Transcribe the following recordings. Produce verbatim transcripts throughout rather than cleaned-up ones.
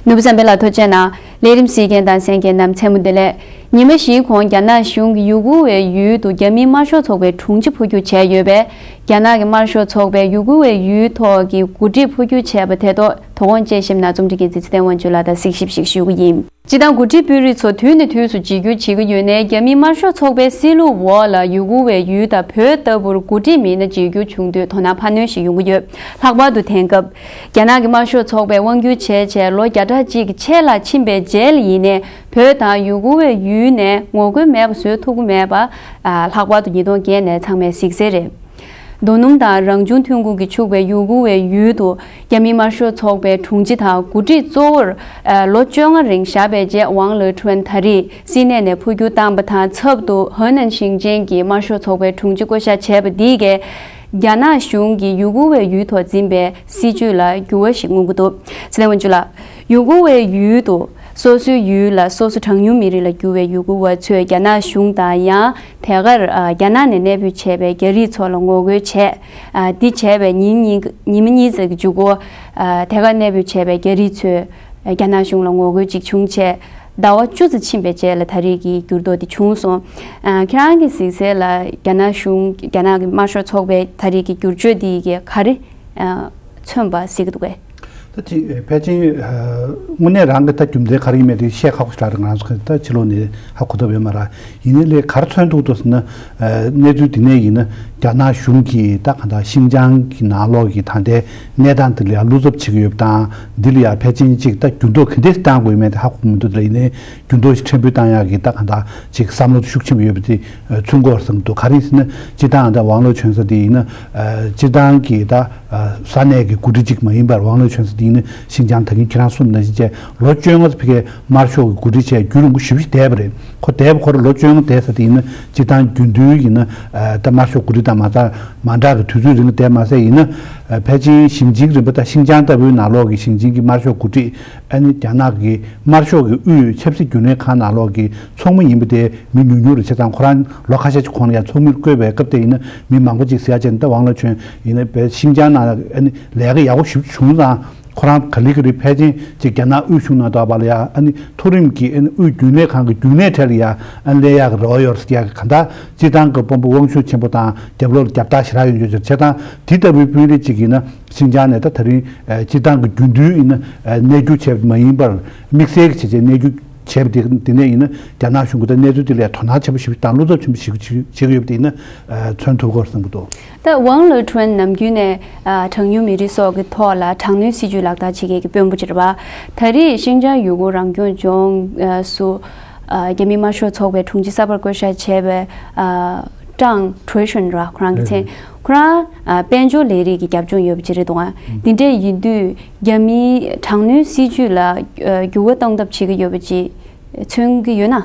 ནོར་བུ་བསམ་འཕེལ་ལགས་ཐུགས་རྗེ་གནང་། ལས་རིམ་གཟིགས་མཁན་དང་གསན་མཁན་རྣམས་མཚན་མོ་བདེ་ལེགས། ཉི་མ་བཞིའི་གོང་རྒྱ་ནག་གཞུང་གིས་ཡུ་གུར་བའི་ཡུལ་དུ་རྒྱ་མིའི་དམར་ཤོག་ཚོགས་པའི་དྲུང་ཆེ་འཕོ་འགྱུར་བྱས་ཡོད་པས། རྒྱ་ནག་གི་དམར་ཤོག་ཚོགས་པས་ཡུ་གུར་བའི་ཡུལ་ཐོག་གི་འགོ་ཁྲིད་འཕོ་འགྱུར་བྱས་པ་དེ་ཐོག་དོ་དགོང་དཔྱད་ཞིབ་ནང་རྩོམ་སྒྲིག་འགན་འཛིན་ཚེ་བརྟན་དབང་ཕྱུག་ལགས་དང་གཟིགས་ཞིབ་ཞིག་ཞུ་གི་ཡིན། སྤྱིར་བཏང་འགོ་ཁྲིད་དཔོན་རིགས་ཚོ་དུས་ནས་དུས་སུ་འཇིགས་སྐུལ་བྱེད་ཀྱི་ཡོད་ནའི། རྒྱ་མིའི་དམར་ཤོག་ཚོགས་པའི་སྲིད་ལུགས་འོག་ལ་ཡུ་གུར་བའི་ཡུལ་དང་བོད་ལྟ་བུར་འགོ་ཁྲིད་མི་སྣ་འཇིགས་སྐུལ་བྱུང་དུས་དོ་སྣང་འཕར་སྣོན་ཞིག་ཡོང་གི་ཡོད། ལྷག་པར་དུ་དེང་སྐབས། རྒྱ་ནག་གི་དམར་ཤོག་ཚོགས་པས་དབང་སྒྱུར་བྱས་རྗེས་ལོ་བརྒྱ་ཕྲག་གཅིག་ཕྱེད་ལ་ཕྱིན་པའི་རྗེས་ལ་ཡིན་ནའི། བོད་དང་ཡུ་གུར་བའི་ཡུལ་ནས་ངོ་རྒོལ་མེད་པ་བཟོ་ཐུབ་ཀྱི་མེད་པ། ལྷག་པར་དུ་ཉིས་སྟོང་བརྒྱད་ནས་ཚང་མས་གཟིགས་གསལ་རེད། རྡོ་སྣུམ་དང་རང་བྱུང་ཐོན་ཁུངས་ཀྱིས་ཕྱུག་པའི་ཡུ་གུར་བའི་ཡུལ་དུ། རྒྱ་མིའི་དམར་ཤོག་ཚོགས་པའི་དྲུང་ཆེ་དང་འགོ་ཁྲིད་གཙོ་བོར། ལོ་བཅོ་ལྔ་རིང་བཞག་པའི་རྗེས་ཝང་ལེ་ཁྲོན་ད་རེས་སྲིད་གནས་ནས་འཕོ་འགྱུར་བཏང་པ་དང་ཆབས་ཅིག་ཧོ་ནན་ཞིང་ཆེན་གྱི་དམར་ཤོག་ཚོགས་པའི་དྲུང་ཆེ་བསྐོ་བཞག་བྱས་པ་འདིས། རྒྱ་ནག་གཞུང་གིས་ཡུ་གུར་བའི་ཡུལ་ཐོག་འཛིན་པའི་སྲིད་བྱུས་ལ་འགྱུར་བ་ཞིག་མངོན་གྱི་འདུག་ཚེ་བརྟན་དབང་ཕྱུག་ལགས། ཡུ་གུར་བའི་ཡུལ་དུ། སོ་སོའི་ཡུལ་ལ་སོ་སོ་གྲངས་ཉུང་མི་རིགས་ལ་གྱུར་བའི་ཡུ་གུར་བ་ཚོས་རྒྱ་ནག་གཞུང་དང་ཡང་དེ་གར་རྒྱ་ནག་ནས་གནས་སྤོས་བྱས་པའི་རྒྱ་རིགས་ཚོ་ལ་ངོ་རྒོལ་བྱས། འདི་བྱས་པའི་ཉིན་གཉིས་ཉི་མ་གཉིས་ཙམ་གྱི་མཇུག་གུ། དེ་གར་གནས་སྤོས་བྱས་པའི་རྒྱ་རིགས་ཚོས་རྒྱ་ནག་གཞུང་ལ་ངོ་རྒོལ་ཅིག་བྱུང་བྱས། ཟླ་བ་བཅུ་ཙམ་ཕྱིན་པའི་རྗེས་ལ་ད་རེས་ཀྱི་འགྱུར་ལྡོག་འདི་བྱུང་སོང་། ཁྱེད་རང་གིས་གཟིགས་གསལ་ལ་རྒྱ་ནག་གཞུང་རྒྱ་ནག་གི་དམར་ཤོག་ཚོགས་པའི་ད་རེས་ཀྱི་བསྒྱུར་བཅོས་འདི་གིས་ག་རེ་མཚོན་པ་གཟིགས་ཀྱི་འདུག་གས། ད་ཅིག་ཕལ་ཆེར་དངོས་གནས་རང་གི་ད་རྒྱུ་མཚན་ག་རེ་ཡིན་མེད་དེ་བཤད་ཁག་པོ་ཞིག་རེད། ང་རང་ཚོ་གི་ད་ཕྱི་ལོགས་ནས་ཧ་གོ་ཐུབ་ཡོད་མ་རེད། ཡིན་ནའི་ལས་ག་རེ་མཚོན་ཐུབ་འདུག་ཟེར་ན། གནས་ཚུལ་འདི་ནས་ཡིན་ན་རྒྱ་ནག་གཞུང་གིས་ད་གང་ལྟར་ཤིན་ཅང་གི་ནང་ལོགས་ཀྱི་ད་ལྟའི་གནས་སྟངས་འདི་ལ་ཡང་བློ་འཚབ་བྱེད་ཀྱི་ཡོད་པ་དང་། འདི་ལ་ཡང་ཕལ་ཆེར་ཅིག་ད་འགྱུར་ལྡོག་ག་འདྲས་བཏང་དགོས་ཡོད་མེད་དེ་ཧ་གོ་མི་འདུག་དེ་ལ་ཡིན་ནའི་འགྱུར་ལྡོག་ཞིག་ཕྲན་བུ་བཏང་ཡག་གི་ད་གང་ལྟར་ཅིག་བསམ་བློ་ཤུགས་ཆེན་པོ་ཡོད་པ་དེ་མཚོན་གྱི་ཡོད་རེད་བསམ་གྱི་འདུག་ག་རེ་ཡིན་ཟེར་ན། སྤྱིར་བཏང་ད་ཝང་ལེ་ཆོན་ཟེར་དེ་ཡིན་ན། སྤྱིར་བཏང་གི་ད། ས་གནས་ཀྱི་འགོ་ཁྲིད་ཅིག་མ་ཡིན་པར་ཝང་ལེ་ཆོན་ཟེར་དེ་ཡིན་ན་ཤིན་ཅང་ད་གིན་ཁྱེད་རང་གསུངས་ནང་བཞིན་བྱས་ལོ་བཅོ་ལྔ་ཙམ་ཕ་གིའི་དམར་ཤོག་གི་འགོ་ཁྲིད་བྱས་རྒྱུན་རིང་པོ་ཞེ་པོ་ཞིག་བསྡད་པ་རེད། ཁོ་བསྡད་པ་ཁོ་རང་ལོ་བཅོ་ལྔ་བསྡད་ཟེར་དེ་ཡིན་ན་སྤྱིར་བཏང་རྒྱུན་དུ་ཡིན་ན་ད་དམར་ཤོག་འགོ་ཁྲིད་དང་མ་ཚ་མ་འདྲ་གི་དུས་ཚོད་རིང་ལ་བསྡད་མ་ཟད་ཡིན་ན། ཕལ་ཆེར་ཞིང་ཆེན་རིམ་པ་དང་ཤིན་ཅང་ལྟ་བུའི་ནང་ལོགས་ཀྱི་ཞིང་ཆེན་གྱི་དམར་ཤོག་འགོ་ཁྲིད་ཨ་ནི་རྒྱ་ནག་གི་དམར་ཤོག་གི་དབུས་ཆབ་སྲིད་རྒྱུན་ལས་ཁང་ནང་ལོགས་ཀྱི་ཚོགས་མི་ཡིན་པ་དེ་མི་ཉུང་ཉུང་རེད། བྱས་ཙང་ཁོ་རང་ལོ་ཁ་ཤས་ཀྱི་གོང་ལ་ཡང་ཚོགས་མིར་བསྐོས་པའི་སྐབས་དེ་ཡིན་ན་མི་མང་པོ་ཅིག་ཟེར་ཡ་བྱས་ན་ད་ཝང་ལེ་ཆོན་ཡིན་ན་བས་ཤིན་ཅང་ནང་ཨ་ནི་ལས་ཀ་ཡག་པོ་ཞེ་པོ་བྱུང་ཙང་ཁོ་རང་ག་ལེ་ག་ལེ་ཕལ་ཆེར་ཅིག་རྒྱ་ནག་དབུས་གཞུང་ནང་དུ་བ་ལ་ཡ་ཨ་ནི་མཐོ་རིམ་གྱི་ཨ་ནི་དབུས་རྒྱུན་ལས་ཁང་གི་རྒྱུན་ལས་གྲས་ལ་ཡ་ཨ་ནི་སླེབས་ཡག་གི་རེ་བ་ཡོད་ཟེར་ཡག་གི་གང་ལྟར་སྤྱིར་བཏང་གི་དཔོན་པོ་དབང་ཤུགས་ཆེན་པོ་དང་རྒྱབ་ལོགས་ལ་རྒྱབ་སྟེགས་ཞེ་དྲག་ཡོད་འཇོག་བྱས་ཙང་དེ་ལྟ་བུའི་དཔོན་རིགས་ཅིག་ཡིན་ན་ཤིན་ཅང་ནས་ད་ད་རིང་སྤྱིར་བཏང་གི་རྒྱུན་དུ་ཡིན་ན་གནས་སྒྱུར་བྱས་པ་མ་ཡིན་པར་དམིགས་བསལ་གྱི་བྱས་རྗེས་གནས་སྒྱུར། བྱས་པ་དེ་དེ་ནས་ཡིན་ན་རྒྱ་ནག་གཞུང་གིས་ད་གནས་ཚུལ་དེ་ལ་དོ་སྣང་ཆེན་པོ་ཞིག་དང་བློ་འཚབ་ཆེན་པོ་ཞིག་བྱེད་ཀྱི་ཡོད་པ་དེ་ཡིན་ན་མཚོན་ཐུབ་ཀྱི་ཡོད་བསམ་གྱི་འདུག་ད་ཝང་ལེ་ཁྲོན་ནམ་རྒྱུན་ནས་གྲངས་ཉུང་མི་རིགས་སོགས་ཀྱི་ཐོག་ལ་དྲག་གནོན་སྲིད་ཇུས་ལག་བསྟར་བྱེད་མཁན་གྱི་དཔོན་པོ་ཅིག་རེད་པ། ད་རེས་ཤིན་ཅང་ཡུ་གུར་རང་སྐྱོང་ལྗོངས་སུ་རྒྱ་མི་དམར་ཤོག་ཚོགས་པའི་དྲུང་ཆེ་གསར་པར་བསྐོ་བཞག་བྱས་པའི་ཀྲང་ཁྲོས་ཤོན་ར་ཁོ་རང་གི་མཚན། ཁོ་རང་དཔལ་འབྱོར་ལས་རིགས་ཀྱི་རྒྱབ་ལྗོངས་ཡོད་པ་ཅིག་རེད་འདུག་ག་འདི་འདྲ་ཡིན་དུས་རྒྱ་མིའི་དྲག་གནོན་སྲིད་ཇུས་ལ་འགྱུར་བ་གཏོང་ཐབས་བྱེད་ཀྱི་ཡོད་པ་ཅིག་མཚོན་གྱི་ཡོད་ན།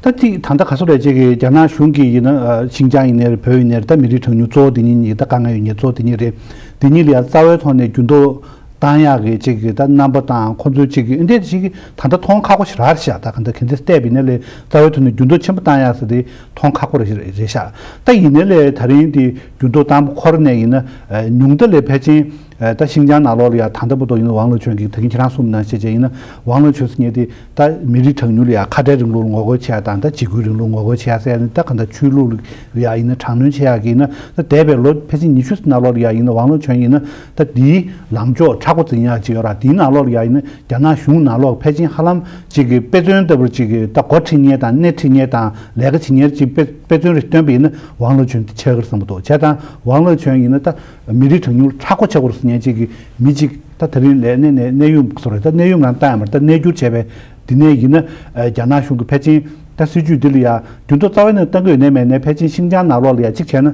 ད་ཅིག་ད་ལྟ་ག་ཚོད་རེད་ཅིག་གི་རྒྱ་ནག་གཞུང་གིས་ཡིན་ན་ཤིན་ཅང་ཡིན་ནའི་རེད་བོད་ཡིན་ནའི་རེད་ད་མི་རིགས་གྲངས་ཉུང་གཙོ་བོ་དེ་གཉིས་ཡིན་ད་དཀའ་ངལ་ཡོད་མཁན་གཙོ་བོ་དེ་གཉིས་རེད། དེ་གཉིས་ལ་ཡང་རྩ་བའི་ཐོག་ནས་འགྱུར་ལྡོག་བཏང་ཡག་གི་ཅིག་གི་ད་རྣམ་པ་དང་ཁོ་ཚོའི་ཅིག་གི་འདི་ཅིག་གི་ད་ལྟ་མཐོང་ཁག་པོ་ཞིག་རེད་ཤག་ད་ག་འདྲ་ག་འདྲ་བལྟས་པ་ཡིན་ན་ལས་རྩ་བའི་ཐོག་ནས་འགྱུར་ལྡོག་ཆེན་པོ་བཏང་ཡག་ཟེར་དེ་མཐོང་ཁག་པོ་རེད་རེད་ཤག་ད་ཡིན་ནའི་ལས་ད་རིང་དེ་འགྱུར་ལྡོག་བཏང་པ་ཁོ་ར་ནས་ཡིན་ན་ཉུང་མཐའ་ལས་ཕལ་ཆེར་ད་ཤིན་ཅང་ནང་ལོགས་ལ་ཡང་ད་ལྟ་བར་དུ་ཡིན་ན་ཝང་ལེ་ཆོན་གྱིས་ད་གིན་ཁྱེད་རང་གསུངས་ནང་བཞིན་བྱས་ཡིན་ན་ཝང་ལེ་ཆོན་ཟེར་མཁན་དེ་ད་མི་རིགས་གྲངས་ཉུང་ལ་ཡང་ཁ་བྲལ་རིང་ལུགས་ལ་ངོ་རྒོལ་བྱེད་ཡག་དང་ད་འཇིགས་སྐུལ་རིང་ལུགས་ངོ་རྒོལ་བྱེད་ཡག་ཟེར་ཡག་ནི་ད་ག་འདྲ་ཆོས་ལུགས་ལ་ཡང་ཡིན་ན་དྲག་གནོན་བྱེད་ཡག་གི་ཡིན་ན་ད་འདས་པའི་ལོ་ཕལ་ཆེར་ཉི་ཤུ་ནང་ལོགས་ལ་ཡང་ཡིན་ན་ཝང་ལེ་ཆོན་ཡིན་ན་ད་དེའི་ལངས་ཕྱོགས་མཁྲེགས་པོ་འཛིན་ཡག་ཅིག་ཡོད་ར། དེའི་ནང་ལོགས་ལ་ཡང་ཡིན་ན་རྒྱ་ནག་གཞུང་ནང་ལོགས་ཕལ་ཆེར་ཧ་ལམ་ཅིག་གི་དཔེ་མཚོན་ལྟ་བུར་ཅིག་གི་ད་འགོ་ཁྲིད་མཁན་དང་སྣེ་ཁྲིད་མཁན་དང་ལས་ཀ་བྱེད་མཁན་ཅིག་དཔེ་དཔེ་མཚོན་རེ་སྟོན་པ་ཡིན་ན་ཝང་ལེ་ཆོན་དེ་ཆགས་ཀྱི་རེད་བསམ་གྱི་འདུག་བྱས་ཙང་ཝང་ལེ་ཆོན་ཡིན་ན་ད་མི་རིགས་གྲངས་ཉུང་མཁྲེགས་པོ་ཆགས་ཀྱི་རེད་ཟེར་མཁན་ཅིག་གི་མི་ཅིག་ད་དེ་རིང་ལས་གནས་ནས་གནས་དབྱུང་བཟོ་རེད། ད་གནས་དབྱུང་རང་བཏང་ཡ་མ་རེད། ད་གནས་སྒྱུར་བྱས་པའི་དེ་ནས་ཡིན་ན་རྒྱ་ནག་གཞུང་གི་ཕལ་ཆེར་ད་སྲིད་ཇུས་འདི་ལ་ཡ་འགྱུར་ལྡོག་རྩ་བའི་ནང་བཏང་གི་ཡོད་ནའི་མེད་ནའི་ཕལ་ཆེར་ཤིན་ཅང་ནང་ལོགས་ལ་ཡ་གཅིག་བྱས་ན།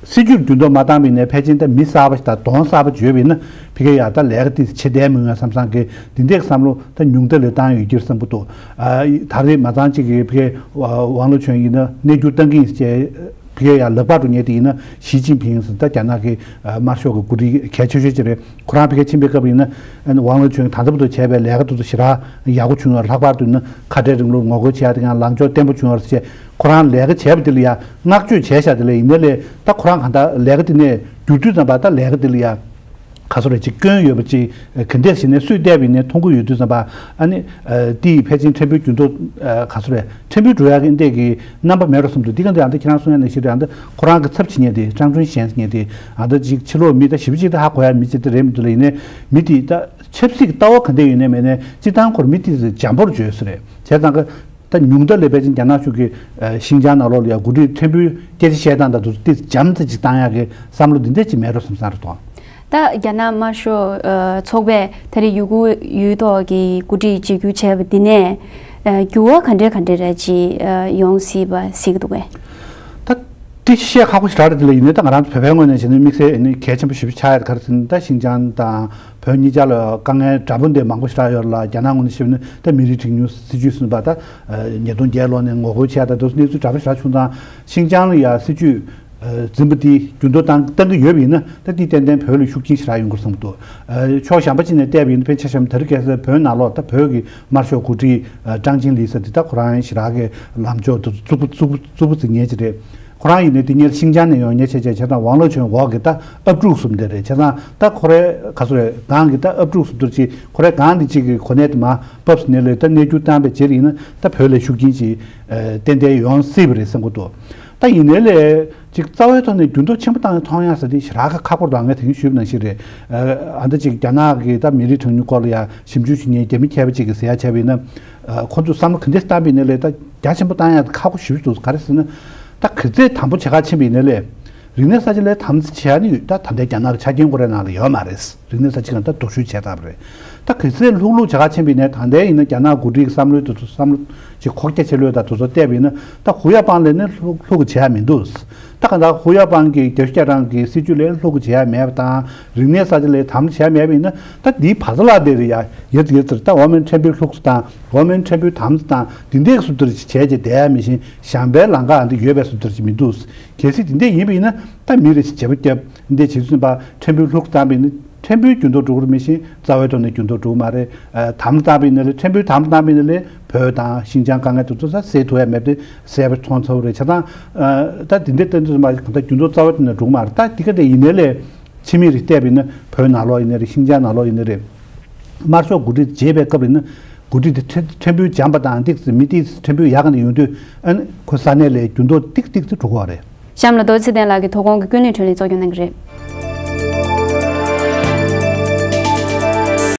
སྲིད་ཇུས་འགྱུར་ལྡོག་མ་བཏང་བ་ཡིན་ནའི་ཕལ་ཆེར་ད་མི་གསར་པ་ཞིག་དང་གདོང་གསར་པ་ཅིག་ཡོད་པ་ཡིན་ན་ཕ་གི་ཡ་ད་ལས་ཀ་དེ་བྱེད་བསྡད་མི་ཡོང་བསམ་བསམ་གི་འདི་འདྲའི་བསམ་བློ་ད་ཉུང་མཐའ་ལས་བཏང་ཡོད་ཀྱི་རེད་བསམ་གི་འདུག་ཨ་ད་རེས་མ་ཚང་གཅིག་གི་ཕ་གི་ཝང་ལེ་ཆོན་ཡིན་ན་གནས་སྒྱུར་བཏང་གི་ཡིན་ཟེར་ཕ་གི་ཡ་ལག་པ་འགྲོ་མཁན་དེ་ཡིན་ན་ཞི་ཅིན་ཕིང་ཟེར་ད་རྒྱ་ནག་གི་དམར་ཤོག་གི་འགོ་ཁྲིད་གལ་ཆེ་ཤོས་ཅིག་རེད། ཁོ་རང་ཕ་གི་ཕྱིན་པའི་སྐབས་ཡིན་ན་ཝང་ལེ་ཆོན་ད་ལྟ་བར་དུ་བྱས་པའི་ལས་ཀ་དེ་ཚོ་ཞེ་དྲག་ཡག་པོ་བྱུང་ཡོད། ལྷག་པར་དུ་ཡིན་ན་ཁ་བྲལ་རིང་ལུགས་ངོ་རྒོལ་བྱེད་ཡ་དེ་ཡང་ལངས་ཕྱོགས་བརྟན་པོ་བྱུང་ཡོད་ཟེར། ཁོ་རང་ལས་ཀ་བྱས་པ་དེ་ལ་ཡང་བསྔགས་བརྗོད་བྱས་ཤག་དེ་ལས་ཡིན་ནའི་ལས་ད་ཁོ་རང་གང་ལྟར་ལས་ཀ་དེ་ནས་བསྒྱུར་དུས་ཙམ་པ་ད་ལས་ཀ་དེ་ལ་ཡང་ ག་ཚོད་རེད་ཅིག་སྐྱོན་ཡོད་པ་ཅིག་ག་འདྲས་ཞིག་ནས་སུས་བལྟས་པ་ཡིན་ནའི་མཐོང་གི་ཡོད་དུས་ཙམ་པ་ཨ་ནི་དེ་ཡི་ཕལ་ཆེར་ཕྲན་བུའི་འགྱུར་ལྡོག་ག་ཚོད་རེད། ཕྲན་བུ་འགྲོ་ཡག་གི་འདེད་ཀྱི་རྣམ་པ་མེད་རོ་བསམ་འདུག་འདི་ག་འདི་ཡང་འདི་ཁྱེད་རང་གསུང་ཡ་ནང་བཞིན་རེད། ཨ་འདི་ཁོ་རང་གི་ཚབ་བྱེད་མཁན་དེ་ཀྲང་ཀྲུང་ཞན་ཟེར་མཁན་དེ་ཨ་འདི་ཅིག་ཕྱི་ལོགས་མི་ད་ཞིབ་ཅིག་ད་ཧ་གོ་ཡ་མི་ཅིག་ད་རེད་མི་འདུག་ལ། ཡིན་ནའི་མི་དེ་ད་ཆབ་སྲིད་ཀྱི་ལྟ་བ་ག་འདྲ་ཡོད་ནའི་མེད་ནའི་སྤྱི་བཏང་ཁོར་མི་དེ་འཇམ་པོར་བརྗོད་ས་རེད། བྱས་ཙང་གི་ད་ཉུང་མཐའ་ལས་ཕལ་ཆེར་རྒྱ་ནག་གཞུང་གི་ཤིང་ཅང་ནང་ལོགས་ལ་ཡ་འགོ་ཁྲིད་ཕྲན་བུའི་སྐད་ཆ་བཤད་སྟངས་དང་དེ་ཚོ་ཏིས་འཇམ་ཙམ་ཅིག་བཏང་ཡག་གི་བསམ་བློ་འདི་འདྲ་ཅིག་མེད་རོ་བསམ་ས་རེད་དོ། ད་རྒྱ་ནག་དམར་ཤོག་ཚོགས་པས་ད་རེས་ཡུ་གུར་ཡུལ་ཐོག་གི་འགོ་ཁྲིད་བརྗེ་བསྒྱུར་བྱས་པ་འདི་ནས་འགྱུར་བ་ག་འདྲ་ག་འདྲ་རེ་ཅིག་ཡོང་སྲིད་པ་གཟིགས་འདུག་གས། ད་དེ་བཤད་ཁག་པོ་ཞེ་དྲག་རེད། དེ་ལ་ཡིན་ནའི་ད་ང་རང་ཚོ་བོད་པའི་ངོས་ནས་བྱས་ན་དམིགས་བསལ་ནི་གལ་ཆེན་པོ་ཞེ་པོ་ཆགས་ཡ་ག་རེ་ཟེར་ན་ད་ཤིང་ཅང་དང་བོད་གཉིས་ཆར་ལ་དཀའ་ངལ་འདྲ་པོ་འདི་མང་པོ་ཞེ་དྲག་ཡོད་རེད་ལ། རྒྱ་ནག་ངོས་ནས་བཤད་ན་ད་མི་རིགས་གཅིག་གྱུར་སྲིད་ཇུས་ཟེར་བ་ད་ཉིས་སྟོང་བརྒྱད་ལོ་ནས་ངོ་རྒོལ་བྱས་ད་དེ་ཚོ་གནས་ཚུལ་འདྲ་པོ་ཞེ་དྲག་བྱུང་ཙང་ཤིང་ཅང་ལ་ཡ་སྲིད་ཇུས་འཛིན་པ་དེ་འགྱུར་ལྡོག་བཏང་བཏང་གི་ཡོད་པ་ཡིན་ན་ད་དེ་ཏན་ཏན་བོད་ལ་ཤུགས་རྐྱེན་ཞེ་དྲག་ཡོང་གི་རེད་བསམ་གྱི་འདུག་ཕྱོགས་གཞན་པ་གཅིག་ནས་བལྟས་པ་ཡིན་ན་དཔེར་ཆ་བཞག་ན་ད་རེས་ཁ་སང་བོད་ནང་ལོགས་ད་བོད་ཀྱི་དམར་ཤོག་འགོ་ཁྲིད་ཀྲང་ཅིན་ལི་ཟེར་དེ་ད་ཁོ་རང་ཞེ་དྲག་གི་ལམ་ཕྱོགས་དེ་ཚོ་རྩུབ་པོ་རྩུབ་པོ་རྩུབ་པོ་ཟེར་མཁན་ཅིག་རེད། ཁོ་རང་ཡིན་ནའི་དེ་སྔོན་ཤིང་ཅང་ནས་ཡོང་མཁན་བྱས་བྱས་བྱས་ཙང་ཝང་ལོ་ཆོན་འོག་གི་ད་ཨབ་ཕྲུག་གསུམ་དེ་རེད། བྱས་ཙང་ད་ཁོ་རའི་ག་ཚོད་རེད་སྒང་གི་ད་ཨབ་ཕྲུག་གསུམ་དེར་ཅིག་ཁོ་རའི་སྒང་དེ་གཅིག་གི་གོ་གནས་དེ་མར་བབས་ཟིན་ནས་ལས་ད་གནས་འགྱུར་བཏང་བའི་རྗེས་ལ་ཡིན་ན་ད་བོད་ལ་ཤུགས་རྐྱེན་ཅིག་ཏན་ཏན་ཡོང་སྲིད་པ་རེད་བསམ་གྱི་འདུག་ད་ཡིན་ནའི་ལས་ཅིག་རྩ་བའི་ཐོག་ནས་འགྱུར་ལྡོག་ཆེན་པོ་བཏང་ཡ་མཐོང་ཡ་ཟེར་དེ་ཞེ་དྲག་གི་ཁག་པོ་རེད། ད་ངས་དེ་རིང་ཞུས་པ་ནང་བཞིན་རེད། ཨ་ད་ཅིག་རྒྱ་ནག་གི་ད་མི་རིགས་གྲངས་ཉུང་སྐོར་ལ་ཡ་ཞིབ་འཇུག་ཞུ་མཁན་རྒྱ་མི་མཁས་པ་ཅིག་གིས་ཟེར་ཡ་བྱས་པ་ཡིན་ན། ཁོ་ཚོས་བསམ་བློ་ག་འདྲས་བཏང་པ་ཡིན་ནའི་ལས་ད་རྒྱ་ཆེན་པོ་བཏང་ཡ་ཁག་པོ་ཞེ་པོ་འདུག་ག་རེ་ཟེར་ན། ད་ག་ཚད་དམ་པོ་བྱེད་ག་ཕྱིན་པ་ཡིན་ནའི་ལས་རིག་གནས་གསར་བརྗེ་ལས་དམ་འཛིན་བྱེད་ཡ་ནི་ཡོད། ད་ད་ལྟའི་རྒྱ་ནག་གི་ཆ་རྐྱེན་ཁོ་རའི་ནང་ལ་ཡོད་མ་རེད། རིག་གནས་གསར་བརྗེ་གང་ལྟར་སྡུག་ཤོས་བྱས་ཚར་བ་རེད། ད་ག་ཚད་ལྷུག་ལྷུག་བྱེད་ག་ཕྱིན་པ་ཡིན་ནའི་ད་ལྟའི་ཡིན་ན་རྒྱ་ནག་འགོ་ཁྲིད་ཀྱི་བསམ་བློའི་དུས་ཚོད་བསམ་བློ་ཅིག་ཁོག་རྒྱ་ཆེ་ལོས་ད་དུས་ཚོད་བལྟས་པ་ཡིན་ན་ད་ཧུ་ཡ་པང་ལས་ནི་ལྷུག་ལྷུག་གི་བྱེད་ཡ་མི་འདུག་ད་གང་ལྟར་ཧུ་ཡ་པང་གི་རྒྱ་ཤུ་རྒྱ་གྲམ་གྱི་སྲིད་ཇུས་ལས་ལྷུག་གི་བྱེད་ཡ་མེད་པ་དང་རིག་གནས་གསར་བརྗེ་ལས་དམ་བྱེད་ཡ་མེད་པ་ཡིན་ན་ད་འདིའི་བར་ས་ལ་དེ་རེད་ཡ། ཡིར་ཡིར་ཚིར་ད་འོ་མའི་ཕྲན་བུའི་ལྷུག་སུ་དང་འོ་མའི་ཕྲན་བུའི་དམ་སུ་དང་འདི་འདྲའི་སུ་དེར་བྱས་རྗེས་བསྡད་ཡ་མི་ཤེས། གཞན་པའི་ལམ་ཁ་འདི་ཡོད་པའི་སུ་དེར་ཅིག་མི་འདུག་གལ་སྲིད་འདི་འདྲ་ཡིན་པ་ཡིན་ན་ད་མི་རེ་ཞིག་བྱེད་པ་བརྒྱབ་འདི་བྱེད་ཚུན་པ་ཕྲན་བུའི་ལྷུག་བཏང་པ་ཡིན་ན་ཕྲན་བུའི་འགྱུར་ལྡོག་འགྲོ་གི་རེད་མི་ཤེས། རྩ་བའི་ཐོག་ནས་འགྱུར་ལྡོག་འགྲོ་གི་མ་རེད། དམ་བཏང་པ་ཡིན་ན་ལས་ཕྲན་བུའི་དམ་བཏང་པ་ཡིན་ན་ལས་བོད་དང་ཤིན་ཅང་དཀའ་ངལ་དེ་ཚོ་ས་སེལ་ཐུབ་ཡ་མེད་པ་དེ་གསལ་པོ་མཐོང་ཚར་བ་རེད། བྱས་ཙང་ད་འདི་འདྲའི་བསྟན་ཚུལ་མ་གང་ལྟར་འགྱུར་ལྡོག་རྩ་བའི་ཐོག་ནས་འགྲོ་གི་མ་རེད། ད་འདི་ག་འདྲ་ཡིན་ནའི་ལས་ཕྱི་མིག་རེ་བལྟས་པ་ཡིན་ན་བོད་ནང་ལོགས་ཡིན་ནའི་རེད། ཤིན་ཅང་ནང་ལོགས་ཡིན་ནའི་རེད། དམར་ཤོག་འགོ་ཁྲིད་བརྗེས་པའི་སྐབས་ཡིན་ན་འགོ་ཁྲིད་དེ་ཕྲན་ཕྲན་བུ་འཇམ་པ་དང་ཏིག་ཙི་མི་ཏིག་ཙི་ཕྲན་བུ་ཡག་ག་ནས་ཡོང་དུས་ཨ་ནི་ཁོ་ས་གནས་ལ་འགྱུར་ལྡོག་ཏིག་ཏིག་ཙི་འགྲོ་གི་རེད། གཤམ་ལ་རྡོ་རྗེ་ཚེ་བརྟན་ལགས་ཀྱིས་དོ་དགོང་གི་ཀུན་གླེང་འཕྲིན་ལས་གཙོ་སྐྱོང་གནང་གི་རེད།